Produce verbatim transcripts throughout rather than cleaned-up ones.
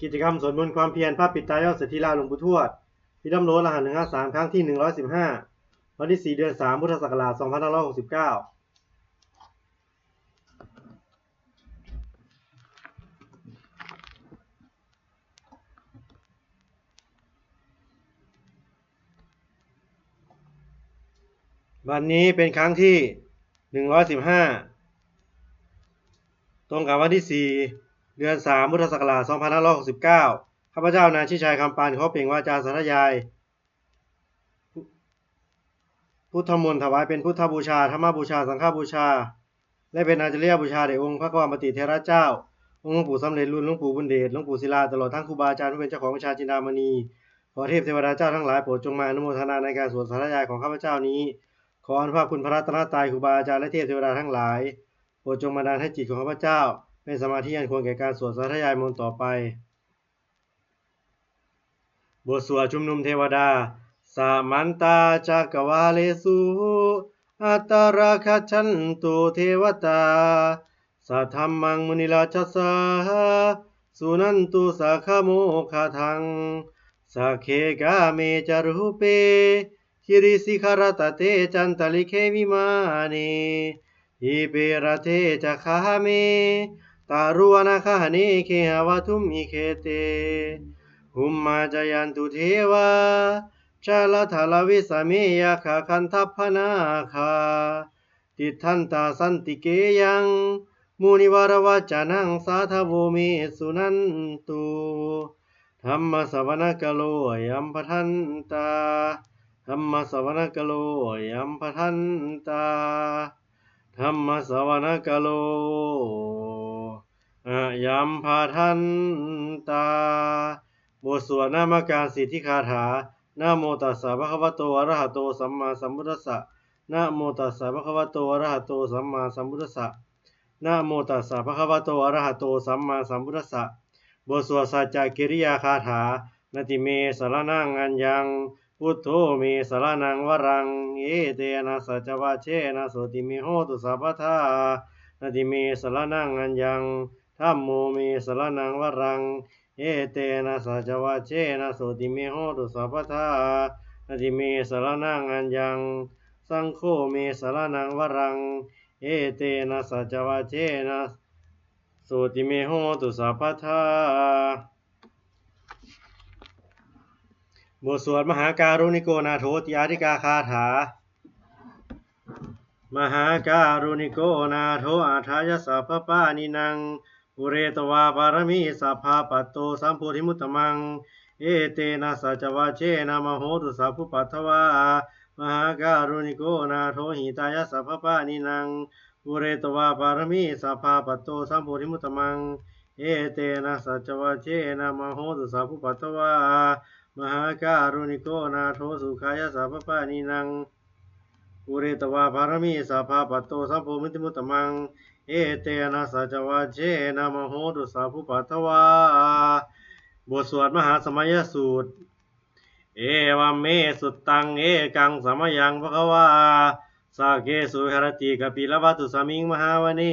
กิจกรรมสวดมนต์ความเพียรพระปิดตายอดเศรษฐีลาวหลวงปู่ทวด พิธีล้ำโลดรหัส หนึ่งห้าสาม ครั้งที่ หนึ่งร้อยสิบห้า วันที่ สี่ เดือน สาม พุทธศักราช สองพันห้าร้อยหกสิบเก้า วันนี้เป็นครั้งที่ หนึ่งร้อยสิบห้า ตรงกับวันที่ สี่ เดือน สาม พุทธศักราช สองพันห้าร้อยหกสิบเก้า ข้าพเจ้านายชิดชัย คำปาน ขอเปล่งวาจาสาธยาย พุทธมนต์ถวายเป็นพุทธบูชา ธรรมบูชา สังฆบูชา และเป็นอาจาริยบูชาแด่องค์พระกวามปติเถระเจ้า องค์หลวงปู่สำเร็จลุน หลวงปู่บุญเดช หลวงปู่ศิลา ตลอดทั้งครูบาอาจารย์ผู้เป็นเจ้าของวิชาจินดามณี ขอเทพเทวดาเจ้าทั้งหลายโปรดจงมาอนุโมทนาในการสวดสาธยายของข้าพเจ้านี้ ขออานุภาพคุณพระรัตนตรัย ครูบาอาจารย์ และเทพเทวดาทั้งหลาย โปรดจงบันดาลให้จิตของข้าพเจ้าเป็นสมาธิอันควรแก่การสวดสาธยายมนต์ต่อไป บทสวดชุมนุมเทวดา Samantā cakkavāḷesu atrāgacchantu devatā, saddhammaṃ munirājassa suṇantu saggamokkhadaṃ. Sagge kāme ca rūpe girisikharataṭe cantalikkhe vimāne, dīpe raṭṭhe ca gāme taruvanagahane gehavatthumhi khette, bhummā cāyantu devā jalathalavisame yakkhagandhabbanāgā, tiṭṭhantā santike yaṃ munivaravacanaṃ sādhavo me suṇantu. Dhammassavanakālo ayambhadantā. Dhammassavanakālo ayambhadantā. Dhammassavanakālo ayambhadantā. บทสวดนมการสิทธิคาถา Namo tassa bhagavato arahato sammāsambuddhassa. Namo tassa bhagavato arahato sammāsambuddhassa. Namo tassa bhagavato arahato sammāsambuddhassa. บทสวดสัจจกิริยาคาถา Natthi me saraṇaṃ aññaṃ, buddho me saraṇaṃ varaṃ, etena saccavajjena sotthi me hotu sabbadā. Natthi me saraṇaṃ aññaṃ, dhammo me saraṇaṃ varaṃ, etena saccavajjena sotthi me hotu sabbadā. Natthi me saraṇaṃ aññaṃ, saṅgho me saraṇaṃ varaṃ, etena saccavajjena sotthi me hotu sabbadā. บทสวดมหาการุณิโกนาโถติอาทิกาคาถา Mahākāruṇiko nātho atthāya sabbapāṇinaṃ, pūretvā pāramī sabbā patto sambodhimuttamaṃ, etena saccavajjena mā hontu sabbupaddavā. Mahākāruṇiko nātho hitāya sabbapāṇinaṃ, pūretvā pāramī sabbā patto sambodhimuttamaṃ, etena saccavajjena mā hontu sabbupaddavā. Mahākāruṇiko nātho sukhāya sabbapāṇinaṃ, pūretvā pāramī sabbā patto sambodhimuttamaṃ, etena saccavajjena mā hontu sabbupaddavā. บทสวดมหาสมัยสูตร Evaṃ me sutaṃ. Ekaṃ samayaṃ bhagavā sakkesu viharati kapilavatthusmiṃ mahāvane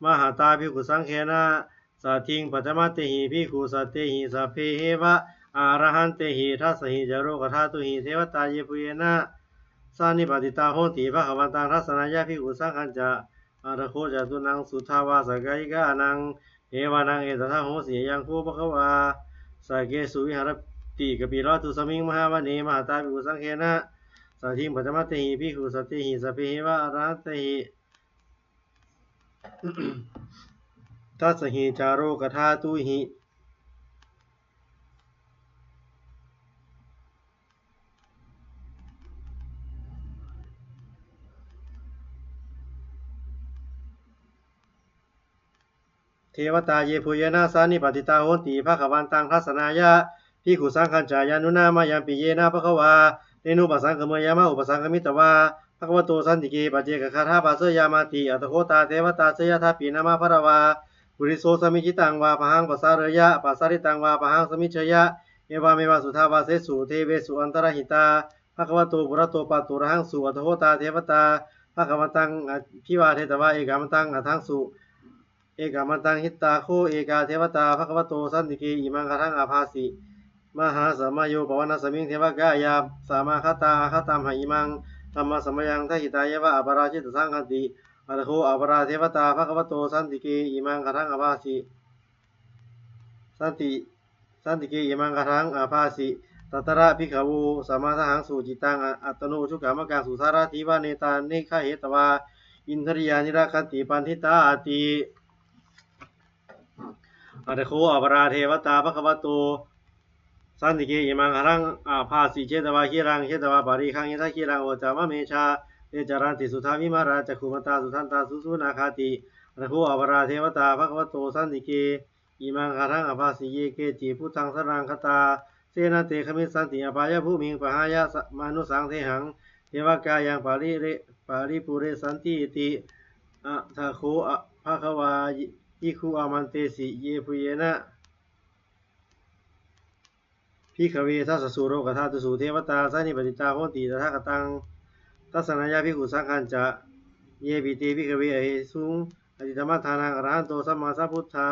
mahatā bhikkhusaṅghena saddhiṃ pañcamattehi bhikkhusatehi sabbeheva arahantehi. Dasahi ca lokadhātūhi devatā yebhuyyena sannipatitā honti bhagavantaṃ dassanāya bhikkhusaṅghañca. Atha kho catunnaṃ suddhāvāsakāyikānaṃ devānaṃ etadahosi: Ayaṃ kho bhagavā sakkesu viharati kapilavatthusmiṃ mahāvane mahatā bhikkhusaṅghena saddhiṃ pañcamattehi bhikkhusatehi sabbeheva arahantehi. Dasahi ca lokadhātūhi devatā yebhuyyena sannipatitā honti bhagavantaṃ dassanāya bhikkhusaṅghañca. Yannūna mayampi yena bhagavā tenupasaṅkameyyāma, upasaṅkamitvā bhagavato santike paccekagāthā bhāseyyāmāti. Atha kho tā devatā seyyathāpi nāma balavā puriso sammiñjitaṃ vā bāhaṃ pasāreyya, pasāritaṃ vā bāhaṃ sammiñjeyya, evameva suddhāvāsesu devesu antarahitā bhagavato purato pāturahaṃsu. Atha kho tā devatā bhagavantaṃ abhivādetvā ekamantaṃ aṭṭhaṃsu. ekamantaṃ ṭhitā kho ekā devatā bhagavato santike imaṃ gāthaṃ abhāsi: Mahāsamayo pavanasmiṃ devakāyā samāgatā. Āgatamha imaṃ dhammasamayaṃ dakkhitāyeva aparājitasaṅghanti. Atha kho aparā devatā bhagavato santike imaṃ gāthaṃ abhāsi: Santi, santike imaṃ gāthaṃ abhāsi: Tatra bhikkhavo samādahaṃsu cittaṃ attano ujukamakaṃsu sārathīva nettāni gahetvā indriyāni rakkhanti paṇḍitāti. Atha kho aparā devatā bhagavato santike imaṃ gāthaṃ abhāsi: Chetvā khīlaṃ chetvā palighaṃ indakhīlaṃ occamamecca, te caranti suddhā vimalā cakkhumatā sudantā susunāgāti. Atha kho aparā devatā bhagavato santike imaṃ gāthaṃ abhāsi: Ye keci buddhaṃ saraṇaṃ gatāse, na te gamissanti apāyabhūmiṃ, pahāya sa- mānusaṃ dehaṃ devakāyaṃ paripūressantīti. Atha kho a- bhagavā bhikkhū āmantesi: Yebhuyyena bhikkhave dasasu lokadhātūsu devatā sannipatitā honti tathāgataṃ dassanāya bhikkhusaṅghañca. Yepi te bhikkhave ahesuṃ atītamaddhānaṃ arahanto sammāsambuddhā,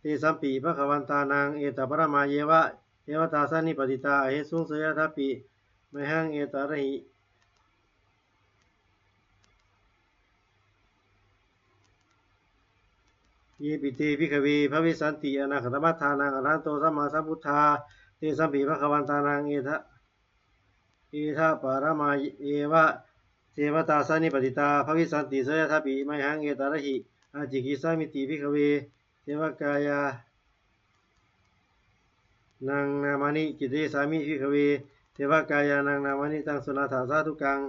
tesampi bhagavantānaṃ etaparamāyeva devatā sannipatitā ahesuṃ, seyyathāpi mayhaṃ etarahi. Yepi te bhikkhave bhavissanti anāgatamaddhānaṃ arahanto sammāsambuddhā, tesampi bhagavantānaṃ etaparamāyeva devatā sannipatitā bhavissanti, seyyathāpi mayhaṃ etarahi. Ācikkhissāmīti bhikkhave devakāyānaṃ nāmāni. Kittayissāmi bhikkhave devakāyānaṃ nāmāni. Taṃ suṇātha sādhukaṃ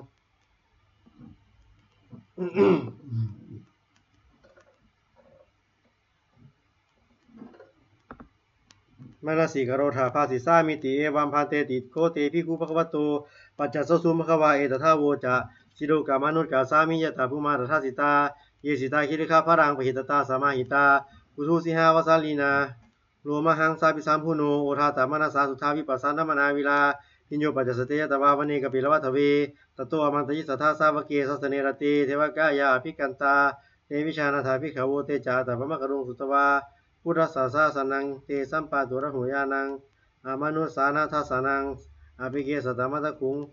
manasikarotha bhāsissāmīti. Evaṃ bhanteti kho te bhikkhū bhagavato paccassosuṃ. Bhagavā etadavoca: Silokamanukassāmi yattha bhummā tadassitā, ye sitā girigabbharaṃ pahitattā samāhitā. Puthū sīhāva sallīnā lomahaṃsābhisambhuno, odātamanasā suddhā vippasannamanāvilā. Bhiyyo pañcasate ñatvā vane kāpilavatthave, tato āmantayi satthā sāvake sāsane rate. Devakāyā abhikkantā te vijānātha bhikkhavo, te ca ātappamakaruṃ sutvā buddhassa sāsanaṃ. Tesampāturahu ñāṇaṃ amanussāna dassanaṃ, appeke satamaddakkhuṃ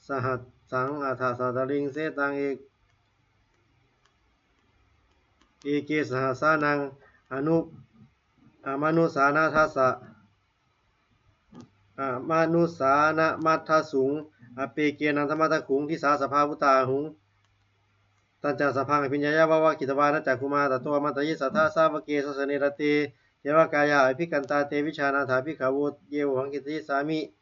sahassaṃ atha sattariṃ. Setaṃ e- eke sahassānaṃ anu- amanussāna dassa- amanussānamaddasuṃ, appekenantamaddakkhuṃ disā sabbā phuṭā ahuṃ. Tañca sabbaṃ abhiññāya vavakkhitvāna cakkhumā, tato āmantayi satthā sāvake sāsane rate. Devakāyā abhikkantā te vijānātha bhikkhavo, ye vohaṃ kittayissāmi.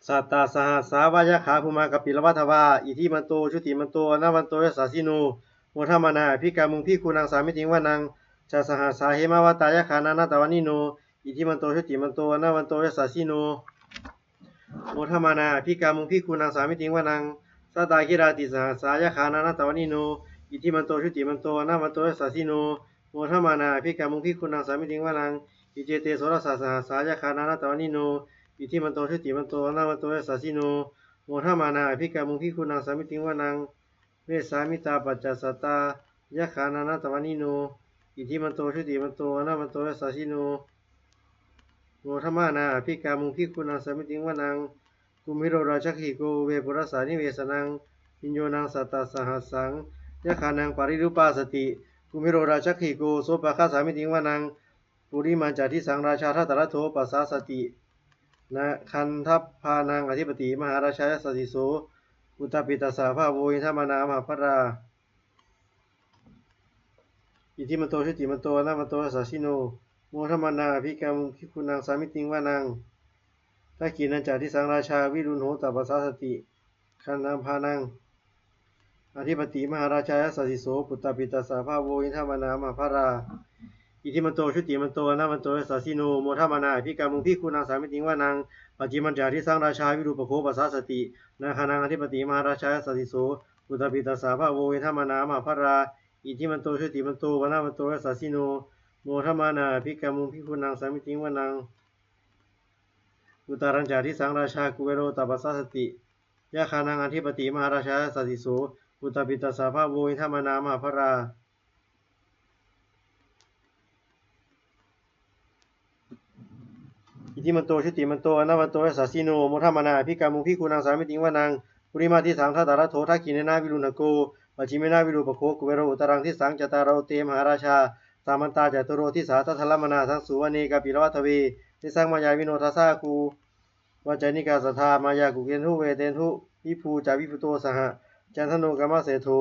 Sattasahassā va yakkhā bhummā kāpilavatthavā, iddhimanto jutimanto vaṇṇavanto yasassino, modamānā abhikkāmuṃ bhikkhūnaṃ samitiṃ vanaṃ. Chasahassā hemavatā yakkhā nānattavaṇṇino, iddhimanto jutimanto vaṇṇavanto yasassino, modamānā abhikkāmuṃ bhikkhūnaṃ samitiṃ vanaṃ. Sātāgirā tisahassā yakkhā nānattavaṇṇino, iddhimanto jutimanto vaṇṇavanto yasassino, modamānā abhikkāmuṃ bhikkhūnaṃ samitiṃ vanaṃ. Iccete soḷasasahassā yakkhā nānattavaṇṇino, iddhimanto jutimanto vaṇṇavanto yasassino, modamānā abhikkāmuṃ bhikkhūnaṃ samitiṃ vanaṃ. Vessāmittā pañcasatā yakkhā nānattavaṇṇino, iddhimanto jutimanto vaṇṇavanto yasassino, modamānā abhikkāmuṃ bhikkhūnaṃ samitiṃ vanaṃ. Kumbhīro rājagahiko vepullassa nivesanaṃ, bhiyyo naṃ satasahassaṃ yakkhānaṃ payirupāsati, kumbhīro rājagahiko sopāga samitiṃ vanaṃ. Purimañca disaṃ rājā dhataraṭṭho pasāsati, gandhabbānaṃ ādhipati mahārājā yasassi so. Puttāpi tassa bahavo indanāmā mahabbalā, iddhimanto jutimanto vaṇṇavanto yasassino, modamānā abhikkāmuṃ bhikkhūnaṃ samitiṃ vanaṃ. Dakkhiṇañca disaṃ rājā virūḷho tappasāsati. Gandhabbānaṃ ādhipati mahārājā yasassi so. Puttāpi tassa bahavo indanāmā mahabbalā. Iddhimanto jutimanto vaṇṇavanto yasassino modamānā abhikkāmuṃ bhikkhūnaṃ samitiṃ vanaṃ. Pacchimañca disaṃ rājā virūpakkho pasāsati. Nāgānaṃ ādhipati mahārājā yasassi so. Puttāpi tassa bahavo indanāmā mahabbalā. Iddhimanto jutimanto vaṇṇavanto yasassino modamānā abhikkāmuṃ bhikkhūnaṃ samitiṃ vanaṃ. Uttarañca disaṃ rājā kuvero tappasāsati. Yakkhānaṃ ādhipati mahārājā yasassi so. Puttāpi tassa bahavo indanāmā mahabbalā. Iddhimanto jutimanto vaṇṇavanto yasassino modamānā abhikkāmuṃ bhikkhūnaṃ samitiṃ vanaṃ. Purimadisaṃ dhataraṭṭho dakkhiṇena virūḷhako pacchimena virūpakkho kuvero uttaraṃ disaṃ. Cattāro te mahārājā samantā caturo disā daddallamānā aṭṭhaṃsu vane kāpilavatthave. Tesaṃ māyāvino dāsā āgū vañcanikā saṭhā māyā kuṭeṇḍu veṭeṇḍu viṭū ca viṭuṭo saha candano kāmaseṭṭho.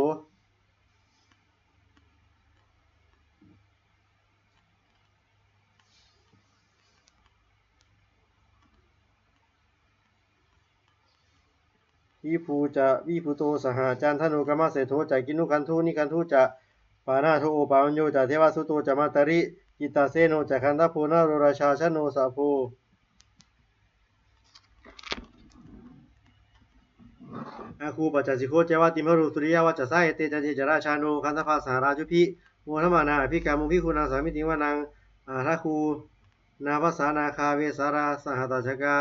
Viṭū ca viṭuṭo saha candano kāmaseṭṭho ca kinnughaṇḍu nighaṇḍu ca panādo opamañño ca devasūto ca mātali cittaseno ca gandhabbo naḷorājā janosabho. Āgū pañcasikho ceva timbarū suriyavacchasā ete caññe ca rājāno gandhabbā saha rājubhi modamānā abhikkāmuṃ bhikkhūnaṃ samitiṃ vanaṃ. Athāgū nābhasā nāgā vesālā sahatacchakā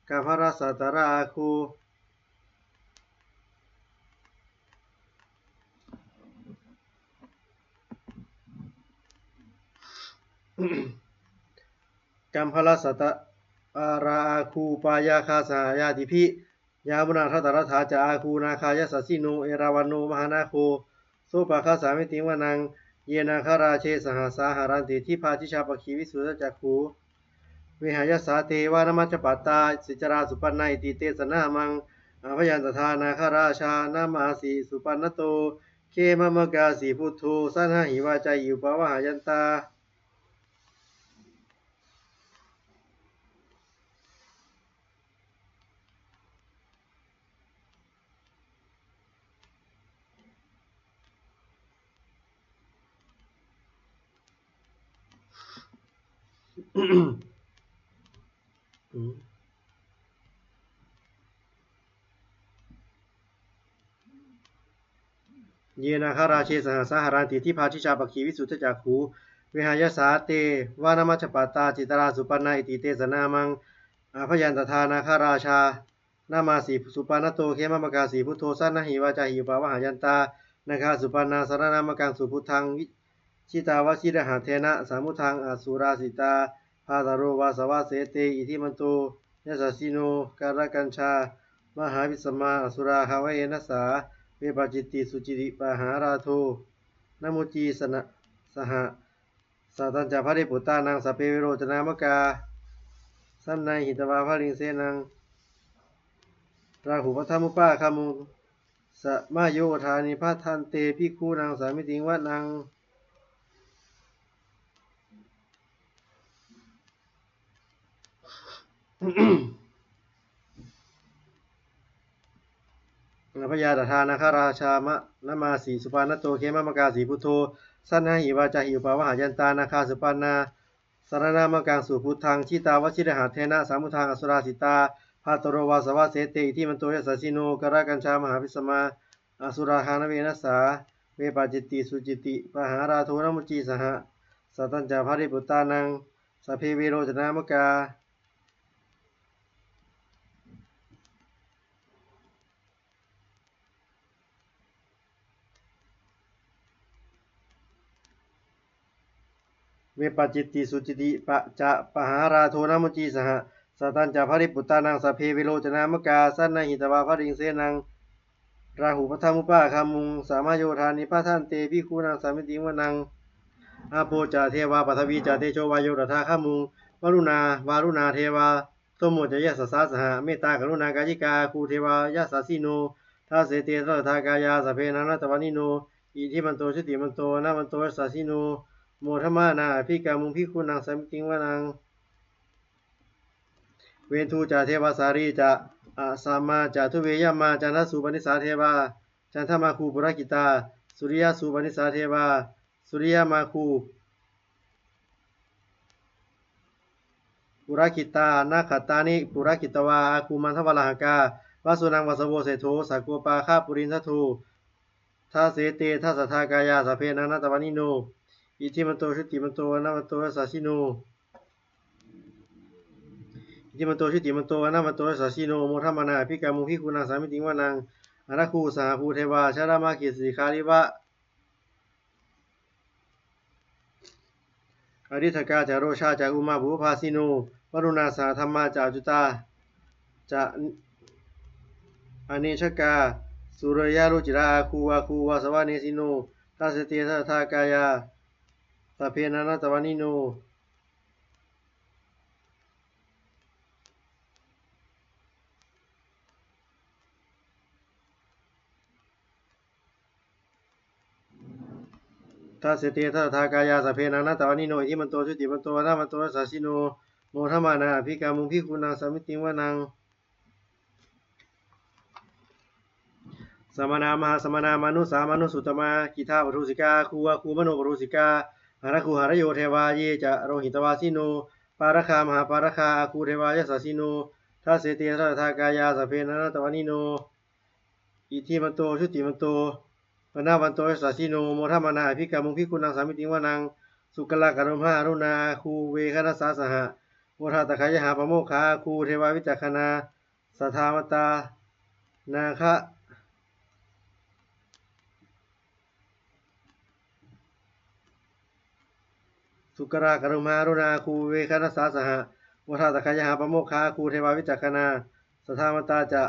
kambalassatarā āgū kambalassatarā āgū pāyāgā saha ñātibhi. Yāmunā dhataraṭṭhā ca āgū nāgā yasassino erāvaṇo mahānāgo sopāga samitiṃ vanaṃ. Ye nāgarāje sahasā haranti dibbā dijā pakkhi visuddhacakkhū vehāyasā te vanamajjhapattā citrā supaṇṇā iti tesa nāmaṃ. Abhayantadā nāgarājānamāsi supaṇṇato khemamakāsi buddho saṇhāhi vācāhi upavhayantā. Ye nāgarāje sahasā haranti dibbā dijā pakkhi visuddhacakkhū vehāyasā te vanamajjhapattā citrā supaṇṇā iti tesa nāmaṃ. Abhayantadā nāgarājānamāsi supaṇṇato khemamakāsi buddho saṇhāhi vācāhi upavhayantā nāgā supaṇṇā saraṇamakaṃsu buddhaṃ. Jitā vajirahatthena samuddaṃ asurā sitā bhātaro vāsavassete iddhimanto yasassino kālakañjā mahābhismā asurā dānaveghasā vepacitti sucitti pahārādo namucī saha. Satañca baliputtānaṃ sabbe verocanāmakā sannayhitvā baliṃ senaṃ rāhubhaddamupāgamuṃ samayodāni bhaddante bhikkhūnaṃ samitiṃ vanaṃ. Abhayantadā nāgarājānamāsi supaṇṇato khemamakāsi buddho saṇhāhi vācāhi upavhayantā nāgā supaṇṇā saraṇamakaṃsu buddhaṃ. Jitā vajirahatthena samuddaṃ asurā sitā bhātaro vāsavassete iddhimanto yasassino kālakañjā mahābhismā asurā dānaveghasā vepacitti sucitti pahārādo namucī saha. Satañca baliputtānaṃ sabbe verocanāmakā vepacitti sucitti pa ca pahārādo namucī saha. Satañca baliputtānaṃ sabbe verocanāmakā sannayhitvā baliṃ senaṃ rāhubhaddamupāgamuṃ samayodāni bhaddante bhikkhūnaṃ samitiṃ vanaṃ. Āpo ca devā paṭhavī ca tejo vāyo tadāgamuṃ varuṇā vāruṇā devā somo ca yasasā saha mettākaruṇākāyikā āgū devā yasassino dasete dasadhakāyā sabbe nānattavaṇṇino iddhimanto jutimanto vaṇṇavanto yasassino modamānā abhikkāmuṃ bhikkhūnaṃ samitiṃ vanaṃ. Veṇḍū ca devā sahalī ca, asamā ca duve yamā. Candassūpanisā devā, candamāgū purakkhitā. Suriyassūpanisā devā, suriyamāgū purakkhitā. Nakkhattāni purakkhitvā, āgū mandavalāhakā. Vasūnaṃ vāsavo seṭṭho, sakkopāga purindado. Dasete dasadhā kāyā, sabbe nānattavaṇṇino. Iddhimanto jutimanto, vaṇṇavanto yasassino. Iddhimanto jutimanto, vaṇṇavanto yasassino, modamānā abhikkāmuṃ, bhikkhūnaṃ samitiṃ vanaṃ. Athāgū sahabhū devā, jalamaggisikhāriva. Ariṭṭhakā ca rojā ca, ummāpupphanibhāsino. Varuṇā sahadhammā ca, accutā ca anejakā. Sūleyyarucirā āgū, āgū vāsavanesino. Dasete dasadhā kāyā, sabbe nānattavaṇṇino. Dasete dasadhā kāyā, sabbe nānattavaṇṇino. Iddhimanto jutimanto, vaṇṇavanto yasassino, modamānā abhikkāmuṃ, bhikkhūnaṃ samitiṃ vanaṃ. Samānā mahāsamānā, mānusā mānusuttamā. Khiḍḍāpadūsikā āgū, āgū manopadūsikā. Athāgū harayo devā, ye ca lohitavāsino. Pāragā mahāpāragā, āgū devā yasassino. Dasete dasadhā kāyā, sabbe nānattavaṇṇino. Iddhimanto jutimanto, vaṇṇavanto yasassino, modamānā abhikkāmuṃ, bhikkhūnaṃ samitiṃ vanaṃ. Sukkā karumhā aruṇā, āgū veghanasā saha. Odātagayhā pāmokkhā, āgū devā vicakkhaṇā. Sadāmattā nāga Sukkā karumhā aruṇā, āgū veghanasā saha. Odātagayhā pāmokkhā, āgū devā vicakkhaṇā. Sadāmattā ca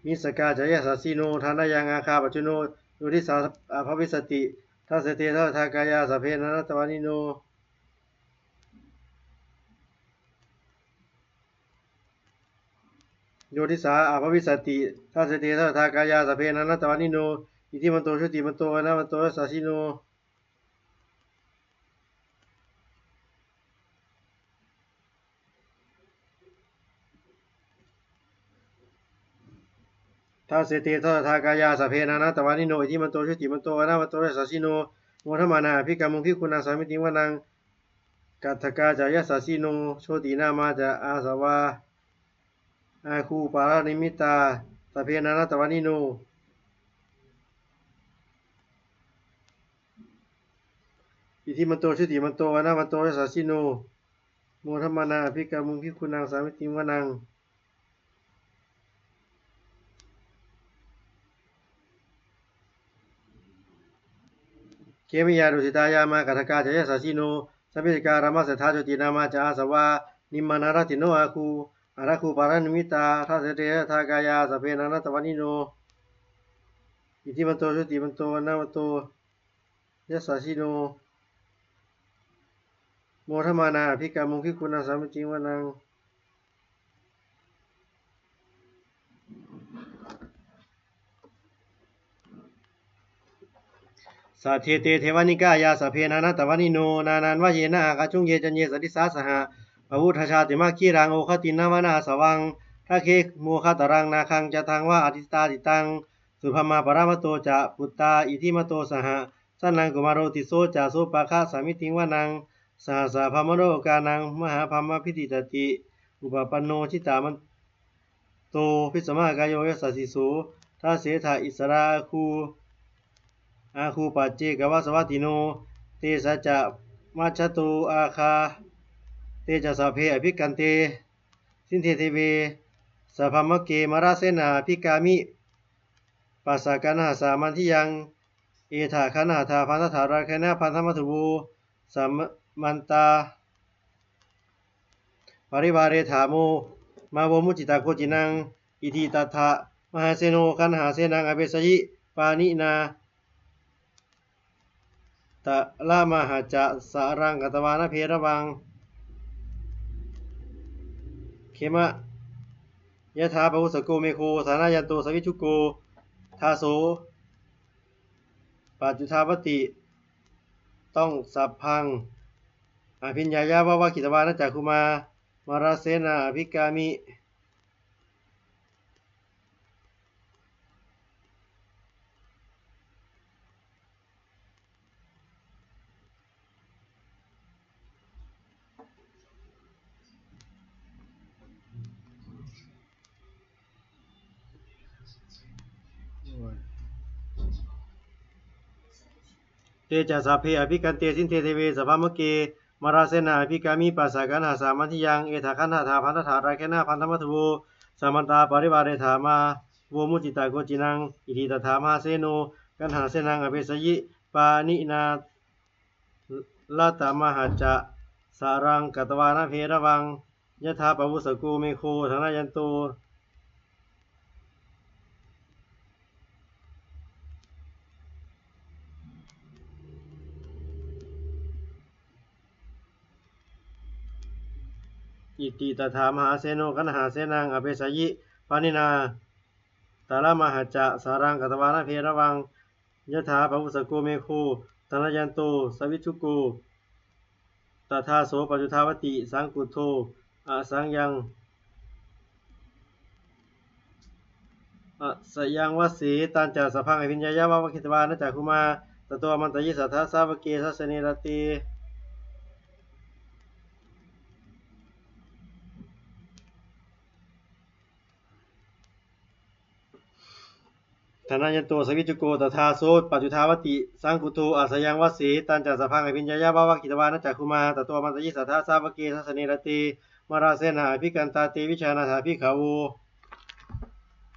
missakā ca yasassino, thanayaṃ āgā pajjunno, yo disā abhivassati. Dasete dasadhā kāyā, sabbe nānattavaṇṇino. Yo disā abhivassati. Dasete dasadhā kāyā, sabbe nānattavaṇṇino. Iddhimanto jutimanto, vaṇṇavanto yasassino. Dasete dasadhā kāyā, sabbe nānattavaṇṇino. Iddhimanto jutimanto, vaṇṇavanto yasassino, modamānā abhikkāmuṃ, bhikkhūnaṃ samitiṃ vanaṃ. Kaṭṭhakā ca yasassino, jotināmā ca āsavā, āgū paranimmitā, sabbe nānattavaṇṇino. Iddhimanto jutimanto, vaṇṇavanto yasassino, modamānā abhikkāmuṃ, bhikkhūnaṃ samitiṃ vanaṃ. Khemiyā tusitā yāmā, kaṭṭhakā ca yasassino, lambitakā lāmaseṭṭhā, jotināmā ca āsavā, nimmānaratino āgū, athāgū paranimmitā. Dasete dasadhā kāyā, sabbe nānattavaṇṇino. Iddhimanto jutimanto, vaṇṇavanto yasassino, modamānā abhikkāmuṃ, bhikkhūnaṃ samitiṃ vanaṃ. Saṭṭhete devanikāyā, sabbe nānattavaṇṇino, nānāvayena āgañchuṃ, ye caññe sadisā saha. Pavutthajātimakkhīlaṃ, oghatiṇṇamanāsavaṃ, dakkhemoghataraṃ nāgaṃ, candaṃva asitātitaṃ. Subrahmā paramatto ca, puttā iddhimato saha, sanaṅkumāro tisso ca, sopāga samitiṃ vanaṃ. Sahassabrahmalokānaṃ, mahābrahmābhitiṭṭhati, upapanno jitavanto, bhismākāyo yasassi so. Dasettha issarā āgū, āgū paccekavasavattino, tesañca majjhato āgā, te ca sabbe abhikkante. Sinde deve sabrahmake, mārasenā abhikkāmi, passa kaṇhassa mandiyaṃ. Etha gaṇhatha bandhatha, rāgena bandhamatthu vo, samantā parivāretha, mā vo muñcittha koci naṃ. Iti tattha mahāseno, kaṇhasenaṃ apesayi, pāṇinā talamāhacca, saraṃ katvāna bheravaṃ. Khemaṃ yathā pāvussako megho, thanayanto savijjuko. Daso paccudāvatti. Taṃ sabbaṃ abhiññāya vavakkhitvāna cakkhumā mārasenā abhikkāmi. Te ca sabbe abhikkante sinde deve sabrahmake mārasenā abhikkāmi passa kaṇhassa mandiyaṃ. Etha gaṇhatha bandhatha rāgena bandhamatthu vo samantā parivāretha mā vo muñcittha koci naṃ. Iti tattha mahāseno kaṇhasenaṃ apesayi pāṇinā laddhamahacca saraṃ katvāna bheravaṃ yathā pāvussako megho thanayanto iti tattha mahāseno kaṇhasenaṃ apesayi pāṇinā talamahacca saraṃ katvāna bheravaṃ yathā pāvussako megho thanayanto savijjuko. Tadā so paccudāvatti saṅkuddho asayaṃ asayaṃvase. Tañca sabbaṃ abhiññāya vavakkhitvāna cakkhumā tato āmantayi satthā sāvake sāsane rate. Thanayanto savijjuko. Tadā so paccudāvatti saṅkuddho asayaṃvase. Tañca sabbaṃ abhiññāya vavakkhitvāna cakkhumā tato āmantayi satthā sāvake sāsane rate. Mārasenā abhikkantā te vijānātha bhikkhavo.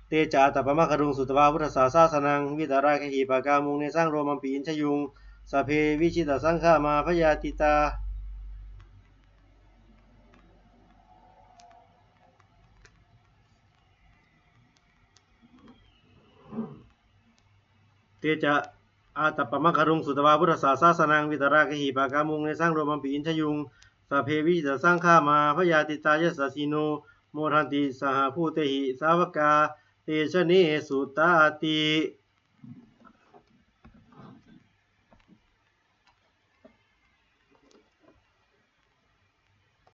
Te ca ātappamakaruṃ sutvā buddhassa sāsanaṃ vītarāgehi pakkāmuṃ nesaṃ lomampi iñjayuṃ. Sabbe vijitasaṅgāmā bhayātītā te ca ātappamakaruṃ sutvā buddhassa sāsanaṃ vītarāgehi pakkāmuṃ nesaṃ lomampi iñjayuṃ. Sabbe vijitasaṅgāmā bhayātītā yasassino modanti saha bhūtehi sāvakā te janesutāti.